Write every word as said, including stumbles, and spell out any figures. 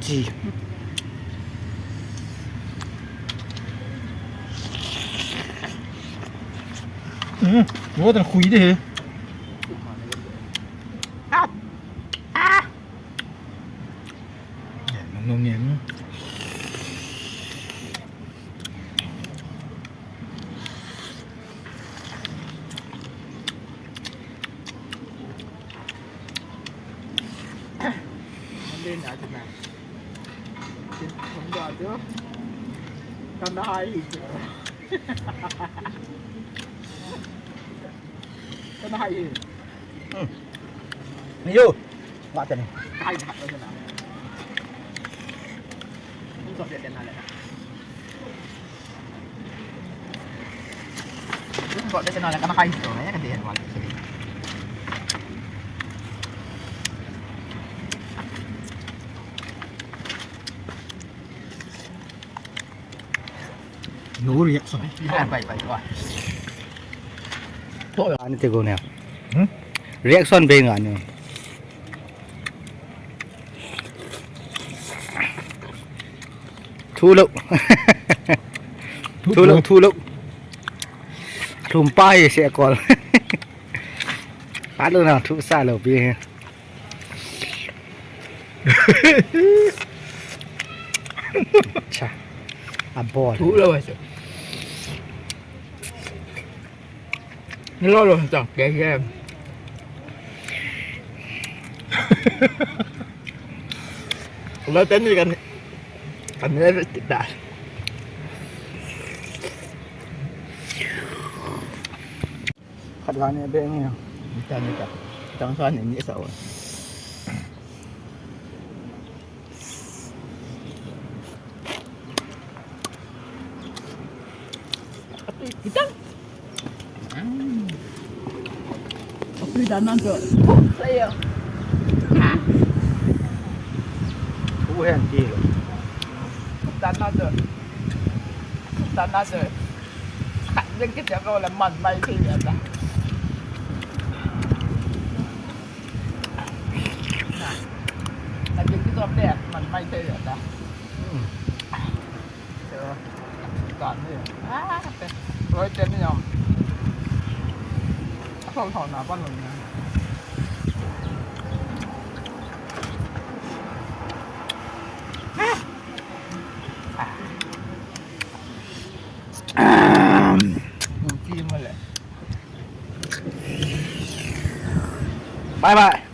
Chi. Hmm, water khui de he. Ah. Ah. Nung nung ngen. Kana hai. Hmm. Yo. Wa tani. Hai hai. No reaction. Bai, bai, bai. To ani te go ne. Hmm? Reaction be nga ne. Thu lou. Thu lou, thu lou. Lhum pa hi se kol. Palo na thu sa lou pi. Cha. A bol. Thu lou se. Ni lo lo ta ke ke. Lo ten ni kan kan ni kita. Khat ga ni be ni. Kita ni ta. Tang sa ni ni sa wa. Kita. Aku dah nonton. Saya. Thu hen ti lo. Dah nonton. Dah nonton. Yang kita kalau leman mai sini ada. Nah, lagi kita apa ya? Mana mai saya ada. Hmm. Kan ni. Ah, okey. Roi ten ni om. Asal asal na pan ni. Ah. Ah. Mungkin malah. Bye bye.